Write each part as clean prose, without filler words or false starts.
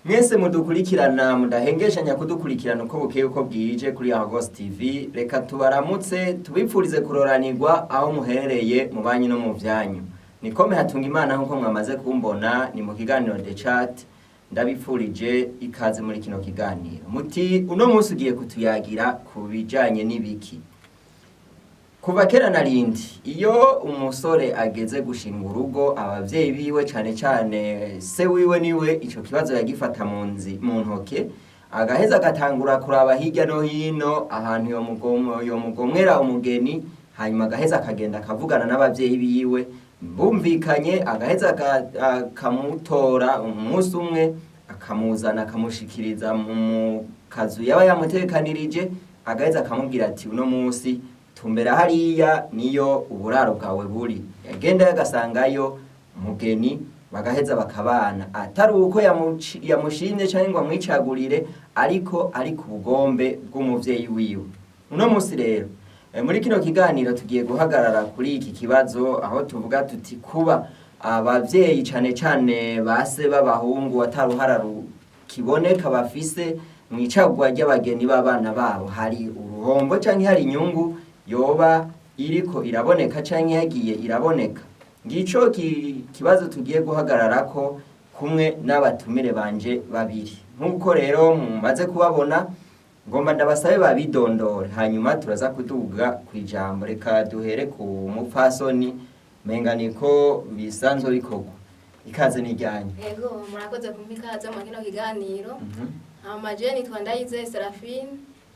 Mwese mudukurikirana, mudahengeshanya kudukurikirana uko bukeye uko bwije kuri Argos TV, reka tubaramutse, tubipfurize kuroranirwa aho muherereye mu banyu no mu vyanyu. Nikome hatunga Imana nkuko mwamaze kumbona, ni mu kiganiro The Chat. Ndabipfurije ikaze muri kino kiganiro. Muti uno munsi ugiye kutuyagira ku bijanye n'ibiki? Kuva kera na rindi, iyo umusore ageze gushinga urugo, abavyeyi biwe, cane cane se wiwe, niwe ico kibazo yagifata mu nzi mu ntoke, agaheza agatangura kuraba hirya no hino ahantu yomugomwera umugeni. Hanyuma agaheza akagenda akavugana n'abavyeyi biwe, bumvikanye agaheza akamutora umunsi umwe, akamuzana, akamushikiriza mu kazu yaba yamutekanirije, agaheza akamubwira ati: "Uno munsi tumbera hariya, niyo uburaro bwawe buri." Yagenda agasangayo umugeni, bagaheza bakabana, atari uko yamushimye cyangwa ngo amwicagurire, ariko ari ku bugombe bw'umuvyeyi wiwe. Uno munsi rero, muri kino kiganiro tugiye guhagarara kuri iki kibazo, aho tuvuga tuti kuba abavyeyi, cane cane base b'abahungu, ataruhara kiboneka bafise mu icagwa ry'abageni b'abana babo, hari uruhombo canke hari inyungu yoba iriko iraboneka canke yagiye iraboneka? Ngico kibazo tugiye guhagararako kumwe n'abatumire banje babiri. Nk'uko rero mumaze kubabona, ngomba ndabasabe babidondore, hanyuma turaza kuduga ku ijambo. Reka duhere ku mupfasoni, menga niko bisanzwe bikorwa. Ikaze n'ijyanye. Yego, murakoze kumpa ikaze mu kino kiganiro. Hama je nitwa Ndayizeye Serafine,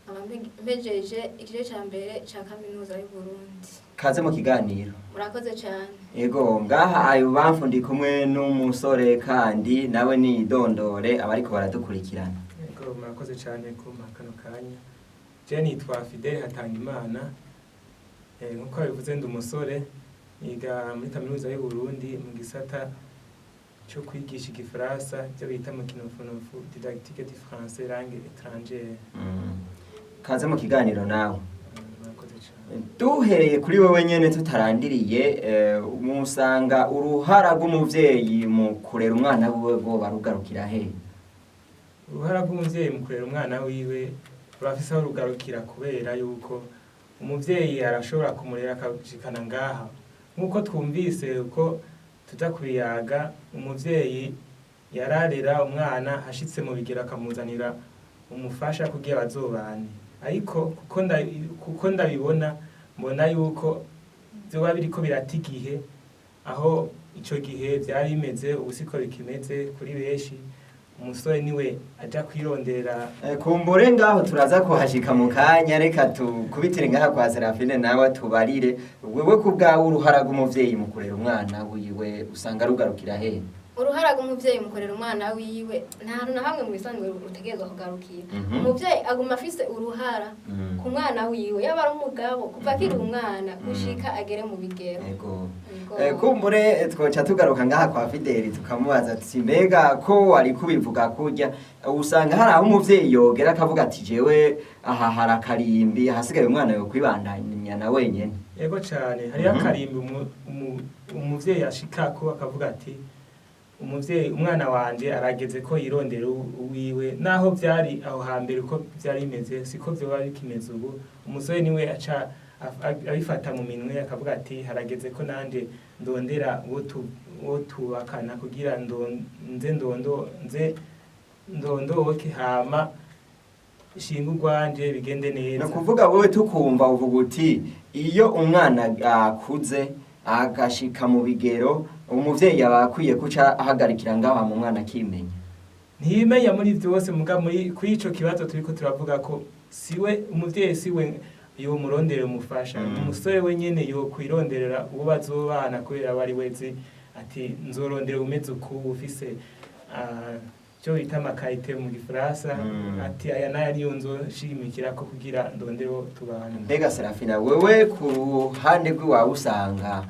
nkaba mpejeje igice ca mbere ca Kaminuza y'u Burundi. Kaze mu kiganiro. Murakoze cyane. Ego, ngaha ayo bamfu ndi kumwe n'umusore, kandi nawe nidondore abariko baradukurikirana. Ego, murakoze cyane kumpa kano kanya. Je nitwa Fidele Hatangimana. Nkuko bivuze, ndi umusore niga muri Kaminuza y'u Burundi mu gisata cyo kwigisha igifaransa, ibyo bita mu kinofunofu didactique du français langue étrangère. Kaze mu kiganiro nawe. Murakoze cyane. Duhereye kuri wewe nyene tutarandiriye, musanga uruhara rw'umuvyeyi mu kurera umwana wiwe rwoba rugarukira he? Uruhara rw'umuvyeyi mu kurera umwana wiwe rurafise aho rugarukira, kubera yuko umuvyeyi arashobora kumurera akashikana ngaha. Nk'uko twumvise uko tuja kubiyaga, umuvyeyi yararera umwana, ashitse mu bigero akamuzanira umufasha kugira bazobane. Ariko kuko ndabibona, mbona yuko vyoba biriko birata igihe. Aho ico gihe vyari bimeze, ubu siko bikimeze. Kuri benshi umusore niwe aja kwirondera. Kumbure ngaho turaza kuhashika mu kanya. Reka tukubitire ngaha kwa Serafine, nawe tubarire wewe ku bwawe, uruhara rw'umuvyeyi mu kurera umwana wiwe usanga rugarukira he? Uruhara rw'umuvyeyi mu kurera umwana wiwe, nta hantu na hamwe mu bisanzwe rutegerezwa kugarukira. Umuvyeyi aguma afise uruhara ku mwana wiwe, yaba ari umugabo, kuva akiri umwana gushika agere mu bigero. Ego. Yego. Kumbure twoca tugaruka ngaha kwa Fideli, tukamubaza ati: mbega ko wari kubivuga kurya, usanga hari aho umuvyeyi yogera akavuga ati: "Jewe aha hari akarimbi, hasigaye umwana yo kwibandanya na wenyene"? Yego cane, hariho akarimbi umuvyeyi ashikako akavuga ati: "Umuvyeyi, umwana wanje arageze ko yirondera uwiwe." Naho vyari aho hambere uko vyari bimeze, siko vyoba bikimeze ubu. Umusore niwe aca abifata mu minwe, akavuga ati: "Harageze ko nanje ndondera uwo tubakana kugira nze ndondo nze ndondoke, hama shinga urwanje, bigende Ni neza." ukuvuga wowe tukumva uvuga uti iyo umwana akuze agashika mu bigero, umuvyeyi aba akwiye kuca ahagarikira ngaho, hama umwana akimenya. Ntiyimenya muri vyose, muga muri kuri ico kibazo turiko turavuga ko siwe umuvyeyi, siwe yomurondera umufasha. Umusore we nyene yokwironderera uwo bazobana, kubera aba ari wezi ati: "Nzorondera umeze uku, ufise cyo bita ama qualités mu gifaransa." Ati: "Aya naya niyo nzoshimikirako kugira ndondere uwo tubana." Mbega Serafina, wewe ku ruhande rw'iwawe usanga,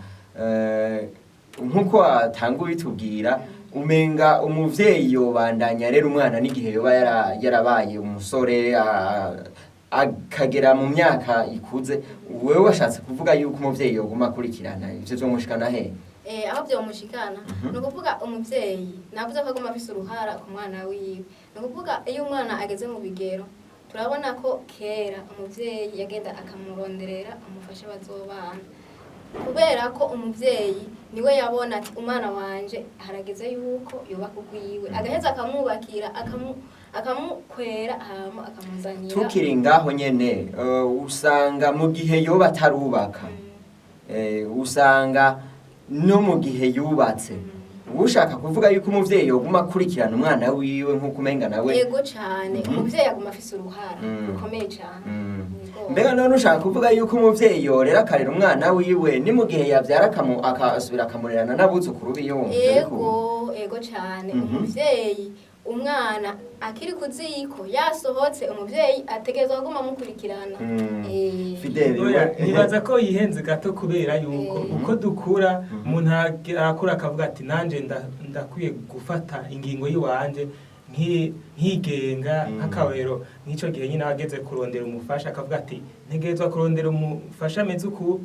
nk'uko watanga ubitubwira, umenga umuvyeyi yobandanya rero umwana n'igihe yoba yarabaye umusore, akagera mu myaka ikuze? Wewe washatse kuvuga yuko umuvyeyi yoguma akurikirana ivyo vyomushikana he? Aho byomushikana, ni ukuvuga umuvyeyi navuze ko aguma afise uruhara ku mwana wiwe. Ni ukuvuga iyo umwana ageze mu bigero, turabona ko kera umuvyeyi yagenda akamuronderera umufasha bazobana, kubera ko umuvyeyi niwe yabona ati umwana wanje harageze yuko yubaka ugwiwe, agaheza akamwubakira, akamukwera, hama akamuzanira. Tukiri ngaho nyene, usanga mu gihe yoba atarubaka, usanga no mu gihe yubatse, ushaka kuvuga yuko umuvyeyi yoguma akurikirana umwana wiwe nk'uko umenga nawe? Yego cane. Umuvyeyi aguma afise uruhara rukomeye cane. Yego. Mbega none ushaka kuvuga yuko umuvyeyi yorera akarera umwana wiwe ni mu gihe yavyara akasubira akamurerana n'abuzukuru biwe? Ego, ego cane. Umuvyeyi, umwana akiri ku ziko, yasohotse, umuvyeyi ategerezwa kuguma amukurikirana. Fidele, Oya, nibaza ko yihenze gato, kubera yuko uko dukura, umuntu arakura akavuga ati nanje ndakwiye gufata ingingo y'iwanje nkigenga. Nk'akarorero, nk'ico gihe nyine ageze kurondera umufasha, akavuga ati ntegerezwa kurondera umufasha ameze uku,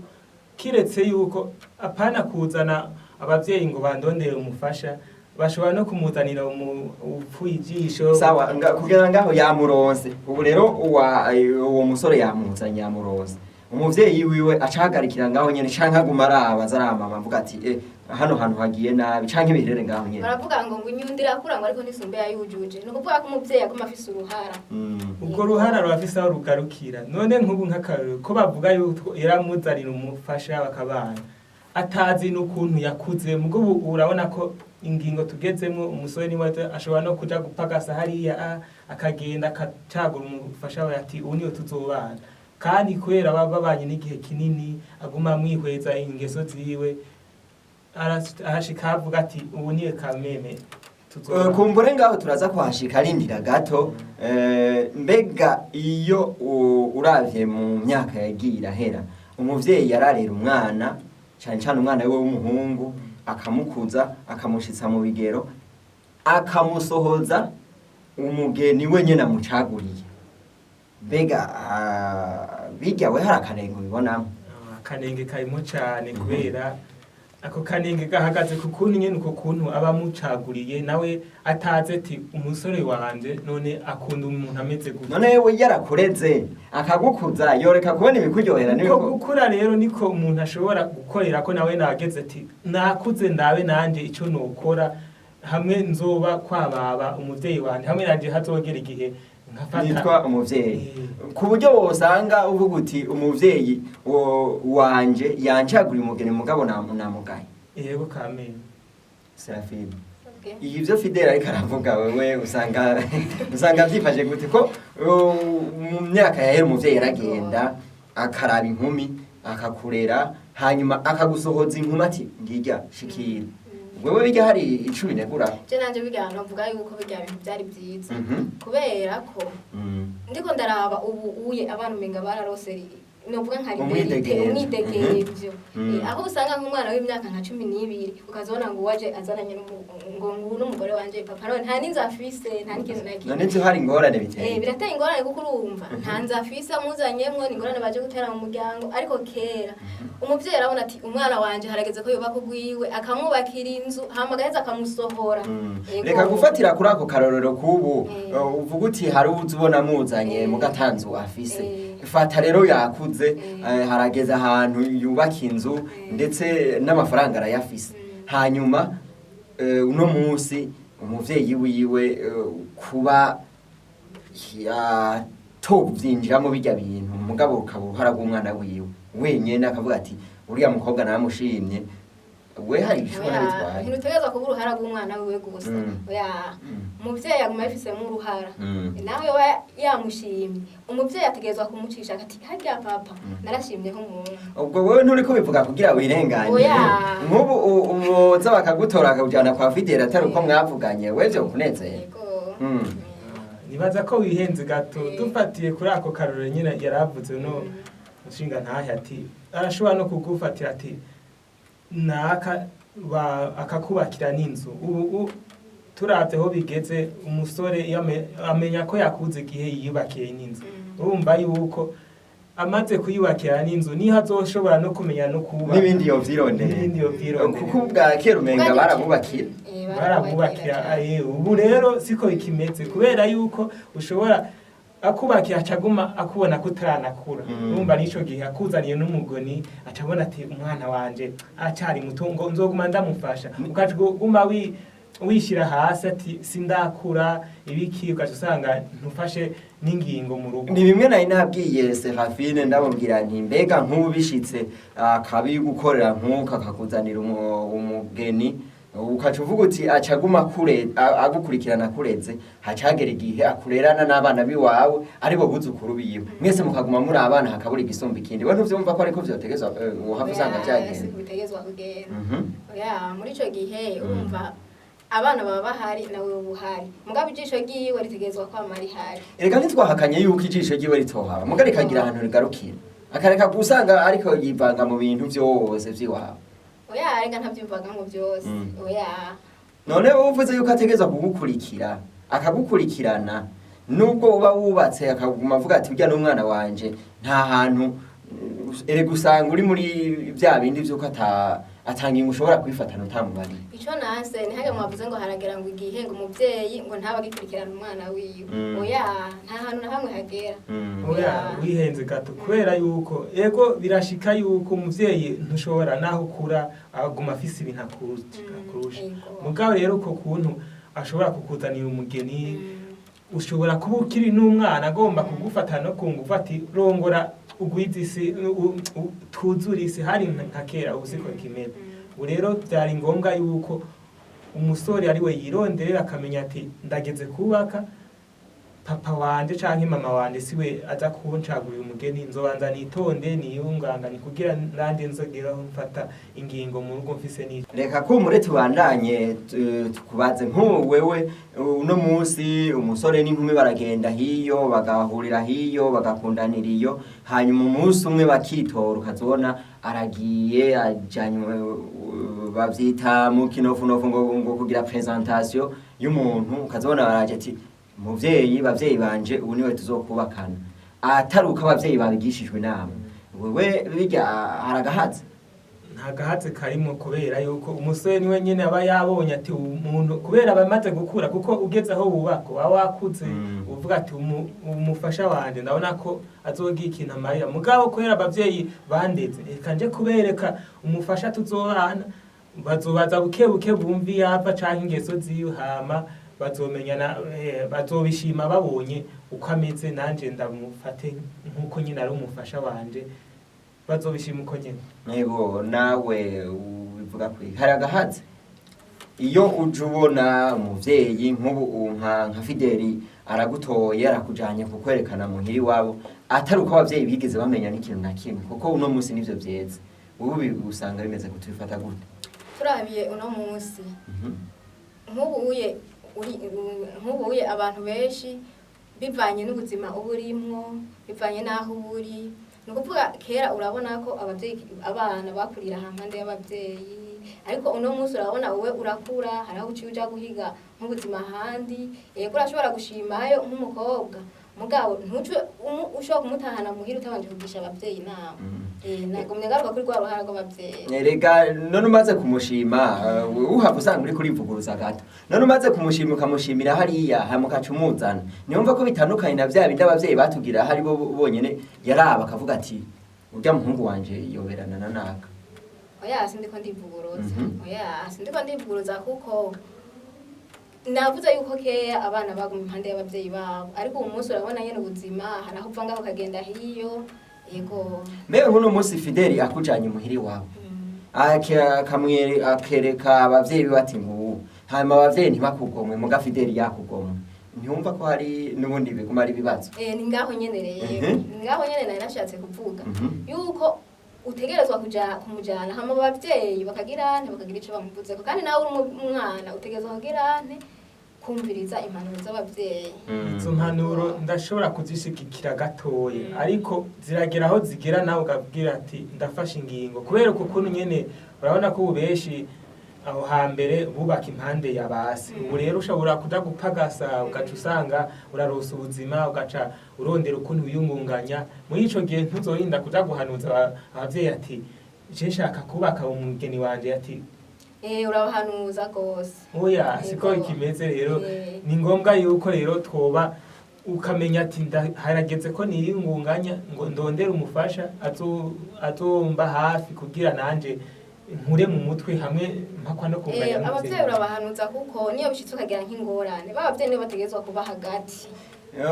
kiretse yuko apana kuzana abavyeyi ngo bandondere umufasha, bashobora no kumuzanira upfuye ijisho. Sawa, kugeza ngaho yamuronse. Ubu rero uwo musore yamuzanye, yamuronse, umuvyeyi wiwe acahagarikira ngaho nyene, canke aguma araba aza aramama avuga ati hano hantu hagiye nabi, canke biherere ngaho nyene? Baravuga ngo inyundo irakura ngo ariko ntisumbe yayujuje. Ni ukuvuga ko umuvyeyi aguma afise uruhara. Ubwo ruhara rurafise aho rugarukira. None nk'ubu nk'akarorero, ko bavuga yuko yaramuzanira umufasha bakabana atazi n'ukuntu yakuze, mugo ubu urabona ko ingingo tugezemwo, umusore niwe ashobora no kuja gupagasa hariya, akagenda akacagura umufasha we ati ubu niwe tuzobana. Kandi kubera baba babanye n'igihe kinini, aguma amwihweza ingeso ziwe, arashika avuga ati ubu niwe kameme tuzobana. Kumbure ngaho turaza kuhashika, arindira gato. Mbega iyo uravye mu myaka yagiye irahera, umuvyeyi yararera umwana, cane cane umwana wiwe w'umuhungu, akamukuza, akamushitsa mu bigero, akamusohoza umugeni we nyene amucaguriye. Mbega birya we hari akanenge ubibonamo? Ah, akanenge karimo cane, kubera ako kanenge gahagaze ku kuntu nyene uko kuntu aba amucaguriye, nawe atazi ati umusore wanje none akunda umuntu ameze gute. None we yarakureze akagukuza, yoreka kubona ibikuryohera Uko n'ibiko gukura rero niko umuntu ashobora gukorera ko nawe nageze ati nakuze, ndabe nanje ico nokora hamwe nzoba kwababa umuvyeyi wanje, hamwe nanje hazogera igihe nkafata nitwa umuvyeyi, ku buryo wosanga uvuga uti umuvyeyi wanje yancaguriye umugeni, mugabo namugaye. Yego kameme. Serafine, Okay. ivyo Fidele ariko aravuga, wewe usanga vyifashe gute, ko mu myaka yahera umuvyeyi yaragenda akaraba inkumi, akakurera, hanyuma akagusohoza inkumi ati ngirya shikira? Wewe bijya hari ico ubinegura? Je nanje birya novuga yuko birya bintu byari byiza, kubera ko ndiko ndaraba ubu uye abana umenga bararose, novuga nka liberté. Umwidegemvyo. Umwidegemvyo. Aho usanga nk'umwana w'imyaka nka 12, ukazibona ngo waje azananye ngo ngubu n'umugore wanje papa, none nta n'inzu afise, nta n'ikintu na kimwe. None ivyo hari ingorane biteye? Birateye ingorane, kuko urumva nta nzu afise amuzanyemwo, ni ingorane baje gutera mu muryango. Ariko kera umuvyeyi arabona ati umwana wanje harageze ko yubaka ugwiwe, akamwubakira inzu, hama agaheza akamusohora. Yego. Reka gufatira kuri ako karorero k'ubu, uvuga uti hari uzi ubona amuzanye mugatanzu afise. Fata rero yakuze, harageze ahantu yubaka inzu, ndetse n'amafaranga arayafise. Hanyuma uno munsi umuvyeyi wiwe kuba yatovyinjiramo birya bintu, mugabo rukaba uruhara rw'umwana wiwe wenyene, akavuga ati uriya mukobwa namushimye, we hari ico ubona Oya, bitwaye? ntirutegerezwa kuba uruhara rw'umwana wiwe gusa. Oya, umuvyeyi aguma abifisemo uruhara. Nawe yoba yamushimye, umuvyeyi ategerezwa kumucisha ati harya papa narashimye nk'umuntu. Ubwo wowe nturi kubivuga kugira wirenganye? Oya. Nk'ubu uboza bakagutora bakakujyana kwa Fidele atari uko mwavuganye, we vyo kunezera? Yego. Nibaza ko wihenze gato. Dufatiye kuri ako karorero nyine yaravuze no nshinga ntahe, ati arashobora no kugufatira ati naka akakubakira n'inzu. Ubu turavye aho bigeze, umusore iyo amenya ko yakuze igihe yiyubakiye n'inzu. Urumva yuko Amaze kuyubakira n'inzu, niho azoshobora no kumenya no kubaka N'ibindi yovyirondera. N'ibindi yovyirondera. Kuko ubwa kera umenga barabubakira. Barabubakira. Ubu rero siko bikimeze, kubera yuko ushobora akubakira acaguma akubona ko utaranakura. Urumva n'ico gihe akuzaniye n'umugoni, acabona ati umwana wanje acari muto, ngo nzoguma ndamufasha, ukaguma wishyira hasi ati sindakura ibiki, ugaca usanga ntufashe n'ingingo mu rugo. Ni bimwe nari nabwiye Serafine, ndamubwira nti mbega nk'ubu bishitse akabigukorera nk'uko akakuzanira umugeni, ukaca uvuga uti acaguma kure agukurikirana kureze, hacagera igihe akurerana n'abana biwawe aribo buzukuru biwe, mwese mukaguma muri abana, hakabura igisumba ikindi. We ntuvyumva ko ariko vyotegezwa, wohava usanga vyagenda? Bitegezwa kugenda. Oya, muri ico gihe urumva abana baba bahari, nawe uba uhari, mugabo ijisho ryiwe ritegerezwa kwama rihari. Erega ntitwahakanye yuko ijisho ryiwe ritohaba, muga rikagira ahantu rigarukira, akareka gusanga ariko yivanga mu bintu vyose vy'iwabo. Oya, rega ntavyumvaga ngo vyose. Oya. None wowe uvuze yuko ategerezwa kugukurikira, akagukurikirana nubwo uba wubatse, akaguma avuga ati urya n'umwana wanje, nta hantu erega usanga uri muri bya bindi vy'uko ata ngingo ushobora kwifatana utamubariye. Ico nase ni hage mwavuze ngo haragera ngo igihe ngo umuvyeyi ngo ntabe agikurikirana umwana wiwe. Oya, nta hantu na hamwe hagera. Oya, wihenze gato, kubera yuko ego birashika yuko umuvyeyi ntushobora naho ukura aguma afise ibintu akurusha. Mugabo rero uko kuntu ashobora kukuzanira umugeni, ushobora kuba ukiri n'umwana, agomba kugufata no ku ngufu ati rongora ugwize isi, twuzure isi. Hari nka kera, ubu siko kimeze. Ubu rero byari ngombwa yuko umusore ari we yironderera, akamenya ati ndageze kubaka, papa wanje canke mama wanje siwe aza kuncagurira umugeni, nzobanza nitonde niyunganganye kugira nanje nzogeraho mfata ingingo mu rugo mfise ni Reka kumure tubandanye, tukubaze nk'ubu wewe uno munsi umusore n'inkumi baragenda hiyo, bagahurira hiyo, bagakundanira iyo, hanyuma umunsi umwe bakitora, ukazibona aragiye ajanywe, bavyita mu kinofunofu ngo kugira presentation y'umuntu, ukazibona baraje ati muvyeyi, bavyeyi banje, ubu niwe tuzokubakana, ataruka abavyeyi babigishijwe inama. Wewe birya haragahaze? Nta gahatse karimo, kubera yuko umusore niwe nyene aba yabonye ati umuntu, kubera aba amaze gukura, kuko ugeze aho wubaka uba wakuze. Uvuga ati umufasha wanje ndabona ko azogira ikintu amarira, mugabo kubera abavyeyi bandeze, reka nje kubereka umufasha tuzobana, bazobaza buke buke bumve iyo ava canke ingeso ziwe, hama bazomenyana, bazobishima babonye uko ameze, nanje ndamufate nkuko nyine ari umufasha wanje, bazobishima uko nyene. Yego, nawe ubivuga kuri hari agahatsi iyo uje ubona umuvyeyi nk'ubu nka Fideli aragutoye, arakujanye kukwerekana muhira iwabo, atari uko abavyeyi bigeze bamenya n'ikintu na kimwe, kuko uno munsi nivyo vyeze, ubu usanga bimeze gute, ubifata gute? Turabiye uno munsi, nk'ubuye nk'ubuye abantu benshi bivanye n'ubuzima uba urimwo, bivanye n'aho uba uri, ni ukuvuga kera urabona ko abavyeyi, abana bakurira hampande y'abavyeyi, ariko uno munsi urabona wowe urakura, hari aho uciye uja guhiga nk'ubuzima ahandi. Yego, urashobora gushimayo nk'umukobwa, mugabo ntuce ushobora kumutahana muhira utabanje kugisha abavyeyi inama. Nagumye ngaruka kuri rwa ruhara rw'abavyeyi. Erega none umaze kumushima, uhava usanga uri kurivuguruza gato. None umaze kumushima, ukamushimira hariya, hama ukaca umuzana, niyumva ko bitandukanye na vya bindi abavyeyi batubwira hari bo bonyene yaraba akavuga ati urya muhungu wanje yoberana na naka. Oya, sindiko ndivuguruza. Oya, sindiko ndivuguruza, kuko navuze yuko kera abana baguma impande y'abavyeyi babo, ariko ubu munsi urabona nyene ubuzima, hari aho uva ngaho ukagenda hiyo, yego. Mbega nk'uno munsi Fideli akujanye muhira iwawe, akereka abavyeyi biwe ati ngubu, hanyuma abavyeyi ntibakugomwe, muga Fideli yakugomwe, ntiwumva ko hari n'ubundi biguma ari ibibazo? Ni ngaho nyene rero. Ni ngaho nyene nari nashatse kuvuga yuko utegerezwa kuja kumujana, hama abavyeyi bakagira nte, bakagira ico bamuvuzeko, kandi nawe uri umwana utegerezwa kugira nte, kumviriza impanuro z'abavyeyi. Izo mpanuro ndashobora kuzishigikira gatoya, ariko ziragera aho zigera nawe ukabwira ati ndafashe ingingo, kubera uko kuntu nyene urabona ko ubu benshi Aho hambere bubaka impande ya basi. Ubu rero ushobora kuja gupagasa, ugaca usanga uraronsa ubuzima, ugaca urondera ukuntu wiyungunganya. Muri ico gihe ntuzorinda kuja guhanuza abavyeyi ati je nshaka kubaka umugeni wanje, ati Urabahanuza gose. Oya, siko Yego. ikimeze rero. Ni ngombwa yuko rero twoba ukamenya ati harageze ko niyungunganya ngo ndondere umufasha azomba hafi kugira nanje nkure mu mutwe hamwe mpakwa no kunganya n'umuvyeyi. Abavyeyi urabahanuza, kuko niyo bishitse ukagira nk'ingorane, ba bavyeyi nibo bategerezwa kuba hagati.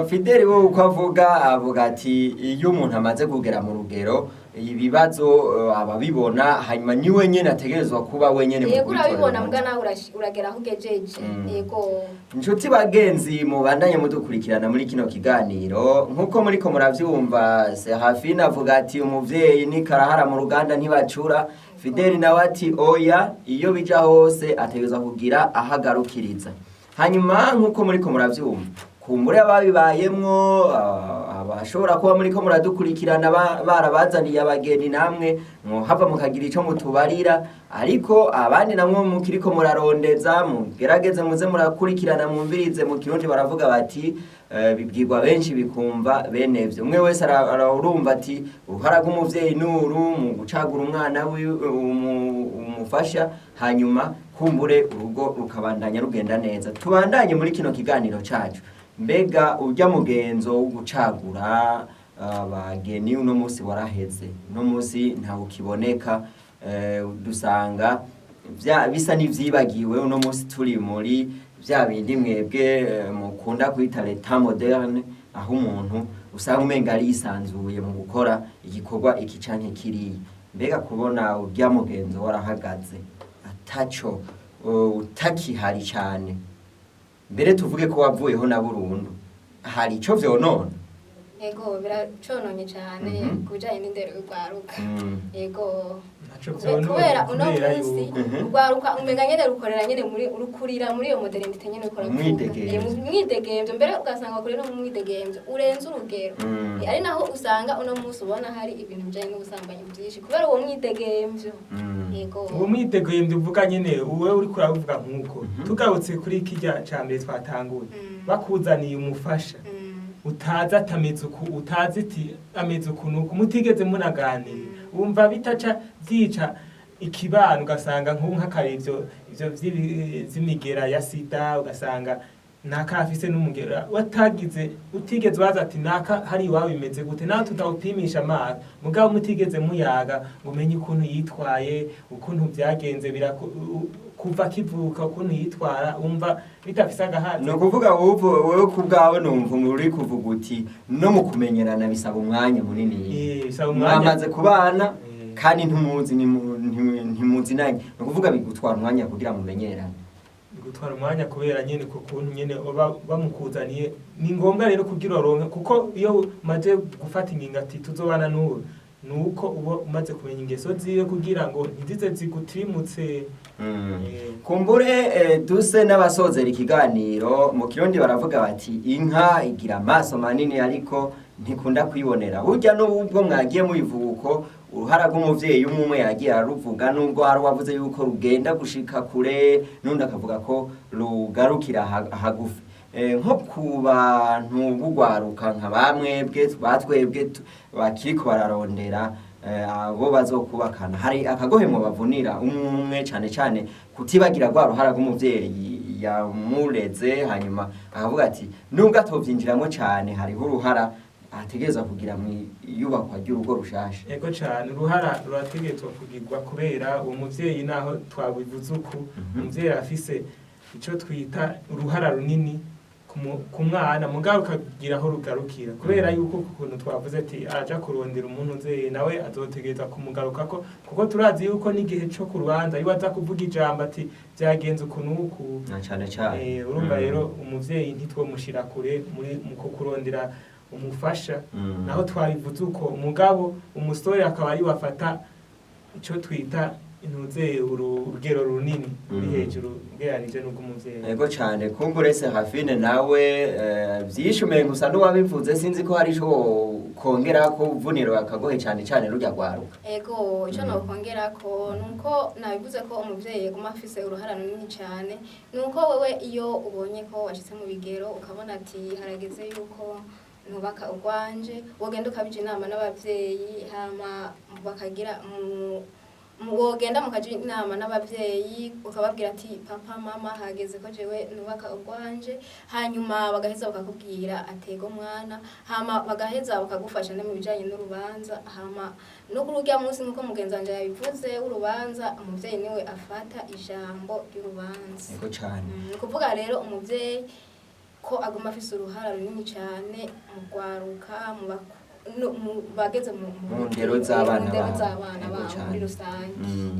Fideli we uko avuga ati iyo umuntu amaze kugera mu rugero, ibibazo ababibona, hanyuma niwe nyene ategerezwa kuba wenyene mu Yego, kubitorera urabibona, umuti. mbwa nawe uragera aho ugejeje. Yego. Inshuti bagenzi mubandanye mudukurikirana muri kino kiganiro, nk'uko muriko muravyumva, Serafine avuga ati umuvyeyi ni karahara mu ruganda ntibacura. Fideli nawe ati oya, iyo bija hose ategerezwa kugira aho agarukiriza. Hanyuma nk'uko muriko muravyumva, kumbure ababibayemwo, abashobora kuba muriko muradukurikirana barabazaniye abageni, namwe mwohava mukagira ico mutubarira. Ariko abandi namwe mukiriko murarondeza, mugerageze muze murakurikirana, mwumvirize. Mu Kirundi baravuga bati bibwirwa benshi bikumva bene vyo. Umwe wese arurumva ati uruhara rw'umuvyeyi nuru mu gucagura umwana wiwe umufasha, hanyuma kumbure urugo rukabandanya rugenda neza. Tubandanye muri kino kiganiro cacu. Mbega urya mugenzo wo gucagura abageni uno munsi waraheze, uno munsi ntawe ukiboneka, dusanga bisa n'ivyibagiwe. Uno munsi turi muri vya bindi mwebwe mukunda kwita l'état moderne, aho umuntu usanga umenga arisanzuye mu gukora igikorwa iki canke kiriya. Mbega kubona urya mugenzo warahagaze, ataco utakihari cane, mbere tuvuge ko wavuyeho na burundu, hari ico vyonona? Yego, biracononye cane ku bijanye n'indero y'urwaruka. Yego. Ntaco vyonona Kubera uno kubera munsi yuko urwaruka umenga nyene rukorera nyene muri rukurira muri iyo modernité nyene ukora. Umwidegemvyo. Umwidegemvyo, mbere ugasanga bakurira no mu mwidegemvyo urenze urugero. Ari naho usanga uno munsi ubona hari ibintu bijanye n'ubusambanyi byinshi kubera uwo mwidegemvyo. Yego. Uwo mwidegemvyo uvuga nyene, uwe uriko uravuga nk'uko tugarutse kuri kirya ca mbere twatanguye, bakuzaniye umufasha utazi atameze uku, utazi iti ameze uku nuku, mutigeze munaganira, wumva bitaca byica ikibano? Ugasanga nk'ubu nk'akare ivyo vy'imigera ya sida, ugasanga naka afise n'umugera watagize, utigeze ubaza ati naka hari iwabo bimeze gute, nawe tutawupimisha amaso, mugabo mutigeze muyaga ngo umenye ukuntu yitwaye, ukuntu byagenze kuva akivuka, ukuntu yitwara, wumva bidafise agahazi? Ni ukuvuga wowe ku bwawe numva uri kuvuga uti no mu kumenyerana bisaba umwanya munini. Bisaba umwanya. Mwamaze kubana kandi ntumuzi, ntimuzinanye, ni ukuvuga bigutwara umwanya kugira mumenyerane. Gutwara umwanya kubera nyene ku kuntu nyene uba bamukuzaniye. Ni ngombwa rero kugira uronke, kuko iyo umaze gufata ingingo ati tuzobana n'ubu, ni uko uba umaze kumenya ingeso ziwe kugira ngo ntizize zigutirimutse. Kumbure duse n'abasozera ikiganiro. Mu Kirundi baravuga bati inka igira amaso manini ariko ntikunda kwibonera. Burya n'ubwo mwagiye mubivuga uko, uruhara rw'umuvyeyi umwe umwe yagiye araruvuga, nubwo hari uwavuze yuko rugenda gushika kure, n'undi akavuga ko rugarukira hagufi. Nko ku bantu b'ugwaruka nka bamwebwe batwebwe bakiriko bararondera abo bazokubakana, hari akagohe bavunira umwe umwe, cane cane kutibagira rwa ruhara rw'umuvyeyi yamureze, hanyuma akavuga ati nubwo atovyinjiramo cane, hariho uruhara ategerezwa kugira mu iyubakwa ry'urugo rushasha? Ego cane, uruhara rurategerezwa kugirwa kubera uwo muvyeyi, naho twabivuze uku, umuvyeyi afise ico twita uruhara runini ku mwana, mugabo ukagira aho rugarukira, kubera yuko ukuntu twavuze ati araja kurondera umuntu nzeye, nawe azotegereza kumugarukako, kuko turazi yuko n'igihe co ku rubanza iyo aza kuvuga ijambo ati vyagenze uku n'uku. Na cane cane. Urumva rero umuvyeyi ntitwomushira kure muri mu kurondera umufasha, naho twabivuze uko, umugabo umusore akaba ari wafata ico twita intuze urugero runini ruri hejuru ugereranije n'ubw'umuvyeyi. Ego cyane. Kumbure Serafine nawe, vyinshi umenga usa n'uwabivuze, sinzi ko hari ico kongera ko uvuniro akagohe cyane cyane rurya rwaruka. Ego, icyo nokongera ko nuko nabivuze ko umuvyeyi yaguma afise uruhara runini cyane, nuko wewe iyo ubonye ko washitse mu bigero, ukabona ati harageze yuko nubaka urwanje, wogenda ukabija inama n'abavyeyi, hama bakagira wogenda mukaja inama n'abavyeyi, ukababwira ati papa, mama, hageze ko jewe nubaka urwanje, hanyuma bagaheza bakakubwira atego mwana, hama bagaheza bakagufasha no mu bijanye n'urubanza. Hama no kuri urya munsi, nk'uko mugenzi wanje yabivuze, w'urubanza, umuvyeyi niwe afata ijambo ry'urubanza. Ego cyane. Ni ukuvuga rero umuvyeyi ko aguma afise uruhara runini cyane mu rwaruka, mu bageze mu ndero z'abana mu ndero babo. z'abana Ego babo cane. muri rusange.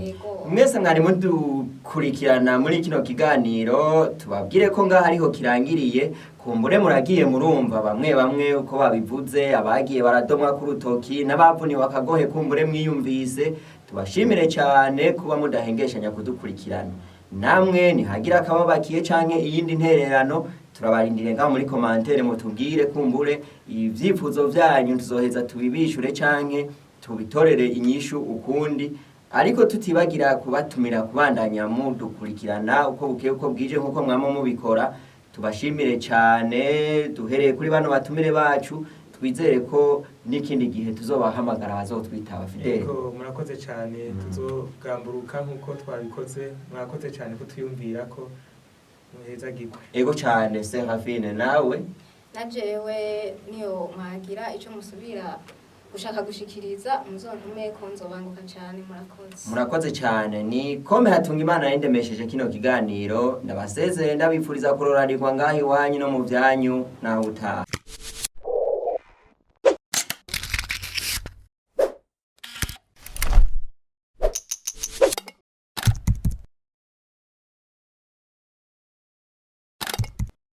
Ego. Mwese mwari mudukurikirana muri kino kiganiro, tubabwire ko ngaho ariho kirangiriye. Kumbure muragiye murumva bamwe bamwe uko babivuze, abagiye baradomwa ku rutoki n'abavuniwe akagohe, kumbure mwiyumvise. Tubashimire cyane kuba mudahengeshanya kudukurikirana. Namwe nihagira akababakiye canke iyindi ntererano, turabarindiriye ngaho muri commentaire, mutubwire kumbure ibyifuzo byanyu, tuzoheza tubibishure canke tubitorere inyishu ukundi, ariko tutibagira kubatumira kubandanya mudukurikirana uko bukeye uko bwije nk'uko mwama mubikora. Tubashimire cyane duhereye kuri bano batumire bacu, twizere ko n'ikindi gihe tuzobahamagara bazotwitaba. Fidele. Ego, murakoze cyane. Tuzogamburuka nk'uko twabikoze. Murakoze cyane kutwiyumvira ko muhezagirwe. Ego cyane. Serafine nawe. Na jewe niyo mwagira ico musubira gushaka gushikiriza, muzontume ko nzobanguka cyane. Murakoze. Murakoze cyane. Ni kome hatunga Imana yindemesheje kino kiganiro, ndabasezeye, ndabifuriza kuroranirwa ngaho iwanyu no mu byanyu, naho utaha.